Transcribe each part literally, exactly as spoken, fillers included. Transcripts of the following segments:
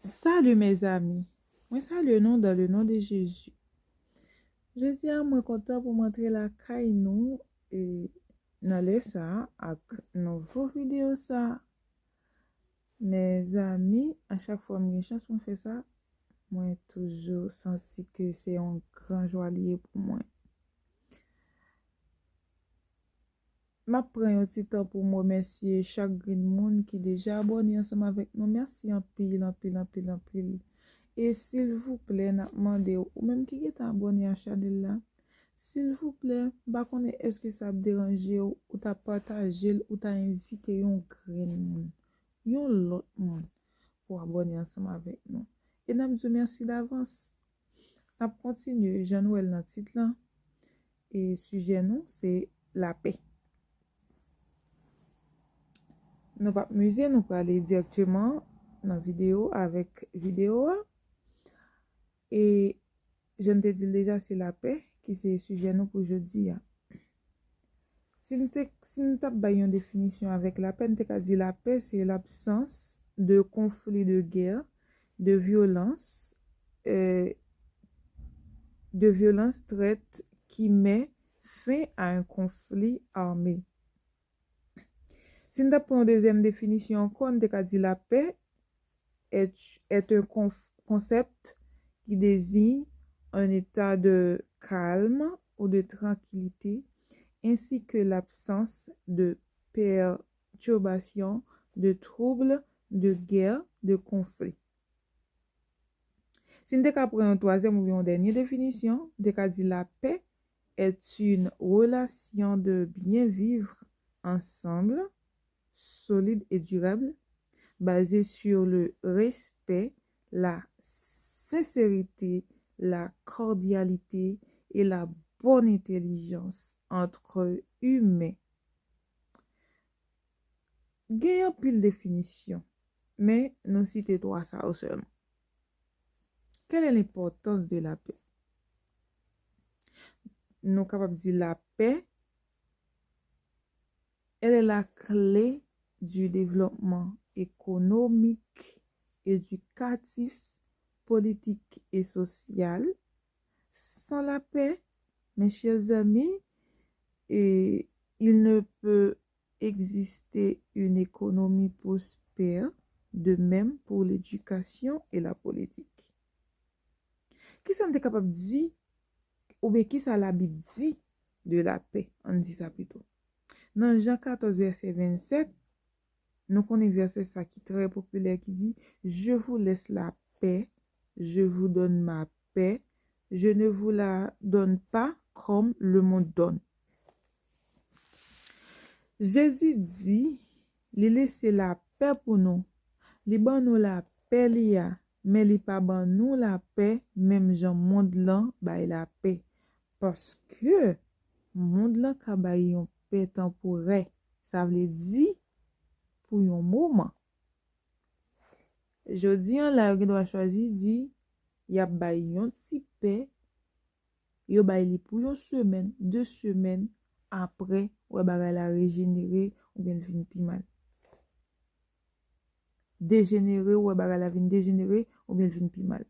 Salut mes amis. Mwen salye nou dans le nom de Jésus. Jodi a mwen kontan pou m antre lakay nou e nan lè sa ak nouvo videyo sa. Mes amis, a chak fwa m gen chans pou m fè sa, mwen toujou santi ke se yon gran jwa li ye pou mwen. M ap pran yon ti tan pou m remèsye chak grenn moun ki deja abòne ansanm avèk nou. Mèsi anpil, anpil, anpil, anpil. E silvouplè, n ap mande w, ou menm ki gentan abòne a chanèl la, silvouplè, m pa konnen èske sa ap deranje w, ou ta pataje l, ou ta envite yon grenn moun, yon lòt moun pou abòne ansanm avèk nou. E n ap di w mèsi davans. N ap kontinye, jan nou wè l nan tit lan. E sijè nou, se lapè. Nou p ap mize, nou prale dirèkteman nan videyo avèk videyo a. E jan n te di l deja, se lapè ki se sijè nou pou jodi a. Si n te, si n t ap bay yon definisyon avèk lapè, n te ka di lapè se l'absence de conflit, de guerre, de violence, euh, de violence traite qui met fin à un conflit armé. Si n t ap pran yon dezyèm definisyon ankò, n te ka di lapè est, est un conf- concept qui désigne un état de calme ou de tranquillité, ainsi que l'absence de perturbation, de trouble, de guerre, de conflit. Si n te ka pran yon twazyèm oubyen yon dènye definisyon, n te ka di la paix est une relation de bien vivre ensemble, solide et durable, basée sur le respect, la sincérité, la cordialité et la bonne intelligence entre humains. Gen anpil definisyon, men nou site twa sa yo sèlman. Quelle est l'importance de la paix? Nou kapab di la paix, elle est la clé du développement économique, éducatif, politique et social. Sans la paix, mes chers amis, et il ne peut exister une économie prospère, de même pour l'éducation et la politique. Kisa n te kapab di, oubyen kisa Labib di de la paix, ann di sa pito? Nan Jan katòz, vèsè vennsèt, nou konnen vèsè sa ki trè popilè ki di, Je vous laisse la paix, je vous donne ma paix, je ne vous la donne pas comme le monde donne. Jezi di, li lese lapè pou nou. Li ban nou lapè li a, men li pa ban nou lapè menm jan mond lan bay lapè. Paske mond lan ka bay yon pè tanporè, sa vle di pou yon moman. Jodi an la, yo gen dwa chwazi di y ap bay yon ti pè, yo bay li pou yon semèn, de semèn, apre, wè bagay la rejenere oubyen l vin pi mal. Dejenere, wè bagay la vin dejenere oubyen l vin pi mal.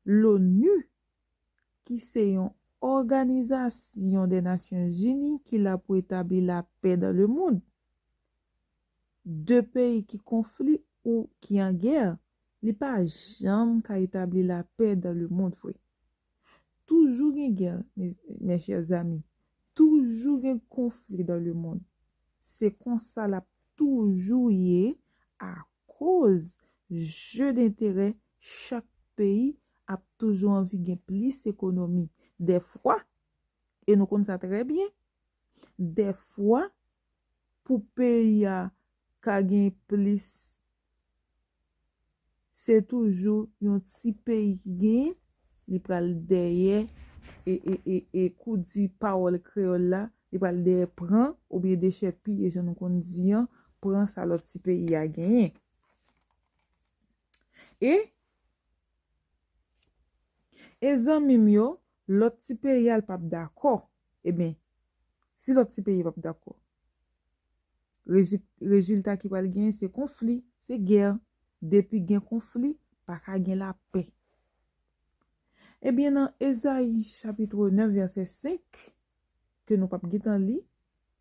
L'ONU, ki se yon òganizasyon dè Nasyonzini ki la pou etabli lapè dans le monde. De peyi ki konfli ou ki an gè, li pa janm ka etabli lapè dans le monde, frè. Toujou gen gè, mes, mes chers amis. Toujou gen konfli dans le monde. Se konsa l ap toujou ye akoz jeu d'intérêt chak peyi ap toujou anvi gen plis ekonomi. Dèfwa, e nou konn sa trè byen, dèfwa, pou peyi a ka gen plis, se toujou yon ti peyi ki genyen, li pral dèyè, e, e, e, e kou di pawòl kreyòl la, li pral dèyè pran oubyen dechèpiye, jan nou konn di an, pran sa lòt ti peyi a genyen. E, e zanmi m yo, lòt ti peyi a l p ap dakò. Ebyen, si lòt ti peyi p ap dakò, rezi-, rezilta ki pral genyen se konfli, se gè. Depi gen konfli, pa ka gen lapè. Ebyen, nan Ezayi chapit nèf, vèsè senk, ke nou p ap gentan li,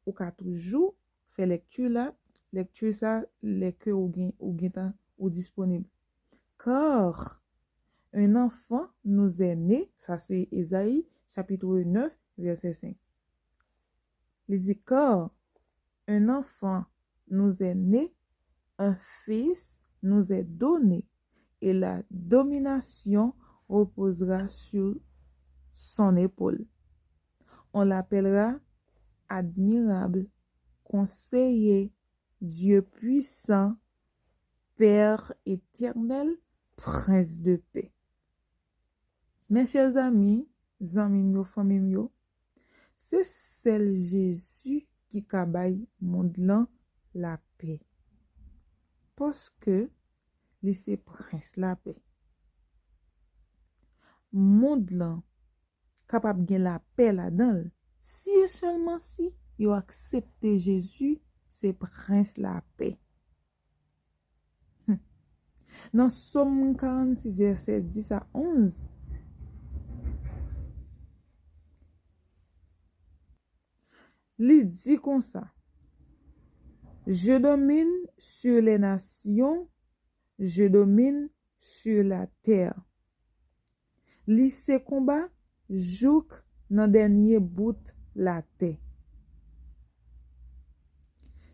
ou ka toujou fè lèkti la, lèkti sa, lè ke ou gen, ou gentan, ou disponib. Car un enfant nous est né, sa se Ezayi, chapit nèf, vèsè senk. Li di, car un enfant nous est né, un fils nous est donné, et la domination reposera sur son épaule. On l'appellera admirable, conseiller, Dieu puissant, Père éternel, Prince de paix. Mes chers amis, zanmi m yo, fanmi m yo, se sèl Jezi ki ka bay mond lan lapè. Paske li se prens lapè. Mond lan kapab gen lapè ladan l, si e sèlman si yo aksepte Jezi se prens lapè. Hmm. Nan Sòm karannsis, vèsè dis a onz, li di konsa, Je domine sur les nations, je domine sur la terre. Li se konba jouk nan dènye bout latè.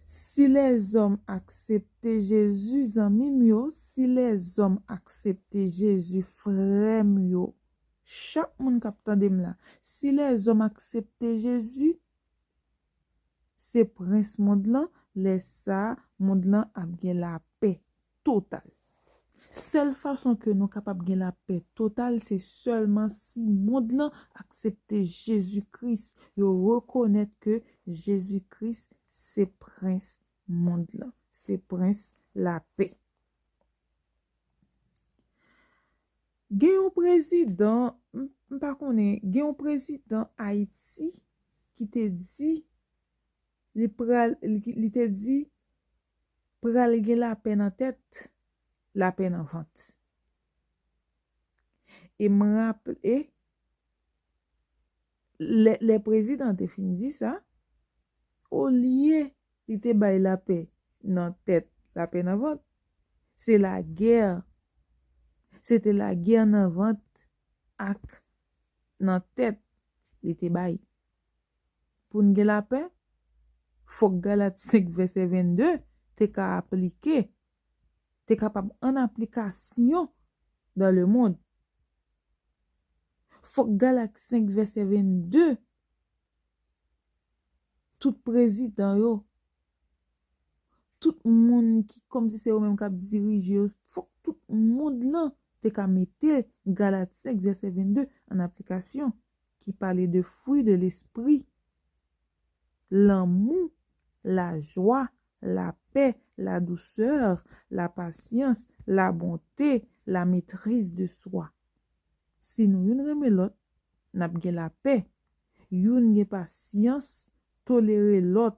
Si lèzòm aksepte Jezi, zanmi m yo, si lèzòm aksepte Jezi, frè m yo, chak moun k ap tande m la, si lèzòm aksepte Jezi, se prens mond lan, lè sa a, mond lan ap gen lapè total. Sèl fason ke nou kapab gen lapè total, se sèlman si mond lan aksepte Jezi Kris, yo rekonèt ke Jezi Kris se prens mond lan, se prens lapè. Gen yon prezidan, m, m pa konnen, gen yon prezidan Ayiti ki te di, li pral, li, li te di, pral gen lapè nan tèt, lapè nan vant. E m raple, lè, lè prezidan te fin di sa, olye li te bay lapè nan tèt, lapè nan vant, se lagè. Se te lagè nan vant ak nan tèt li te bay. Pou n gen lapè, fòk Galat senk vèsè vennde te ka aplike, te kapab an aplikasyon dans le monde. Fòk Galat senk vèsè vennde, tout prezidan yo, tout moun ki kòmsi se yo menm k ap dirije yo, fòk tout mond lan te ka mete Galat senk vèsè vennde an aplikasyon, ki pale de fruits de l'esprit, lanmou, lajwa, lapè, la douceur, la patience, la bonté, la maîtrise de soi. Si nou youn renmen lòt, n ap gen lapè. Youn gen pasyans, tolere lòt,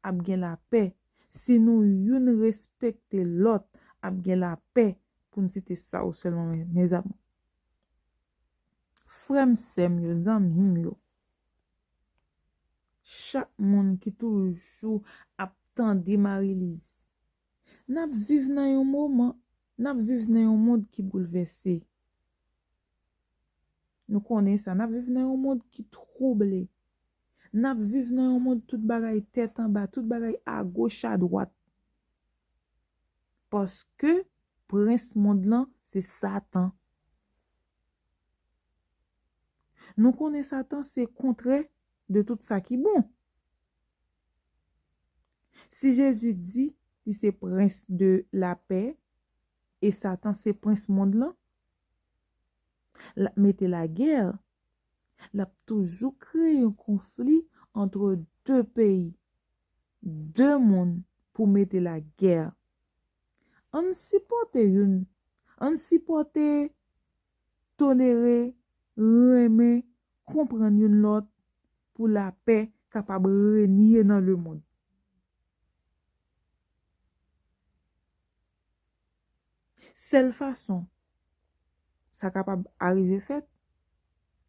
ap gen lapè. Si nou youn respekte lòt, ap gen lapè, pou n site sa yo sèlman, mes amours. Frè m, sè m yo, zanmi m yo, chak moun ki toujou ap tande Marie-Lise, n ap viv nan yon moman, n ap viv nan yon mond ki boulvèse. Nou konnen sa, n ap viv nan yon mond ki twouble. N ap viv nan yon mond tout bagay tèt anba, tout bagay agoch adwat. Paske prens mond lan se Satan. Nou konnen Satan se kontrè de tout sa ki bon. Si Jezi di li se prens de lapè e Satan se prens mond lan, l ap mete lagè, l ap toujou kreye yon konfli antre de peyi, de moun pou mete lagè. Ann sipòte youn, ann sipòte, tolere, renmen, konprann youn lòt pou lapè kapab renye nan lemonn. Sèl fason sa kapab arive fèt,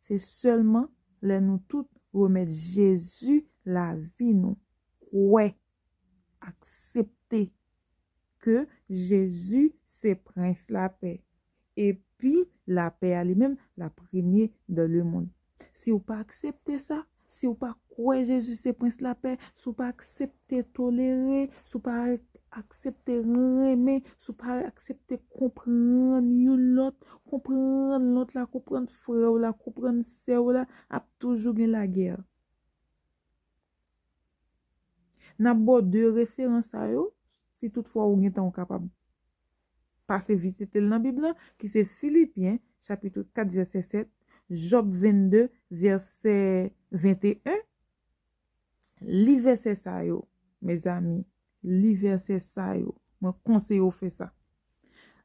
se sèlman lè nou tout remèt Jezi lavi nou, kwè, aksepte ke Jezi se Prens Lapè. Epi, lapè a li menm, l ap renye dans le monde. Si w pa aksepte sa, si w pa kwè Jezi se Prens Lapè, si w pa aksepte tolere, si w pa aksepte renmen, si w pa aksepte konprann youn lòt, konprann lòt la, konprann frè w la, konprann sè w la, ap toujou gen lagè. N ap ba w de referans sa yo, si toutfwa ou gentan ou kapab pase vizite l nan Bib lan, ki se Filipyen, chapit kat, vèsè sèt, Jòb vennde, vèsè venteyen. Li vèsè sa yo, mezanmi, li vèsè sa yo. Mwen konseye w fè sa.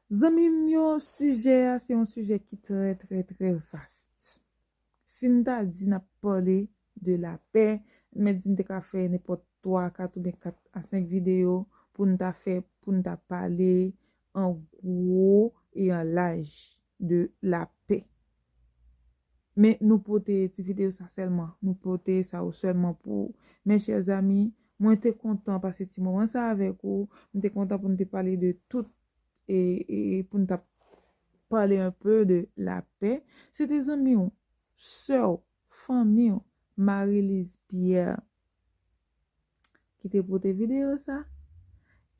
Zanmi m yo, sijè a se yon sijè ki trè, trè, trè vast. Si n ta di n ap pale de lapè, m di n te ka fè nenpòt twa, kat oubyen kat a senk videyo pou n ta fè, pou n ta pale an gwo e an laj de lapè. Men nou pote ti videyo sa sèlman, nou pote sa yo sèlman pou ou. Mes chers amis, mwen te kontan pase ti moman sa avèk ou, m te kontan pou n te pale de tout e, e pou n t ap pale un peu de lapè. Se te zanmi w, sè w, fanmi w, Marie-Lise Pierre ki te pote videyo sa.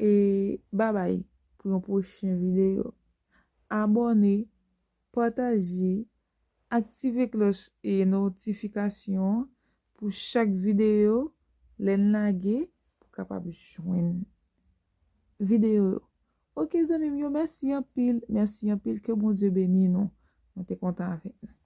E babay pou yon pwochen videyo. Abòne, pataje, aktive klòch e notifikasyon pou chak videyo lè n lage pou kapab jwenn videyo yo. Oke zanmi m yo, mèsi anpil, mèsi anpil, ke Bondye beni nou. Mwen te kontan avèk nou.